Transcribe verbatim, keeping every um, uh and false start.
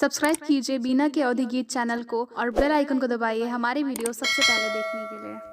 सब्सक्राइब कीजिए बीना के अवधी गीत चैनल को और बेल आइकन को दबाइए हमारी वीडियो सबसे पहले देखने के लिए।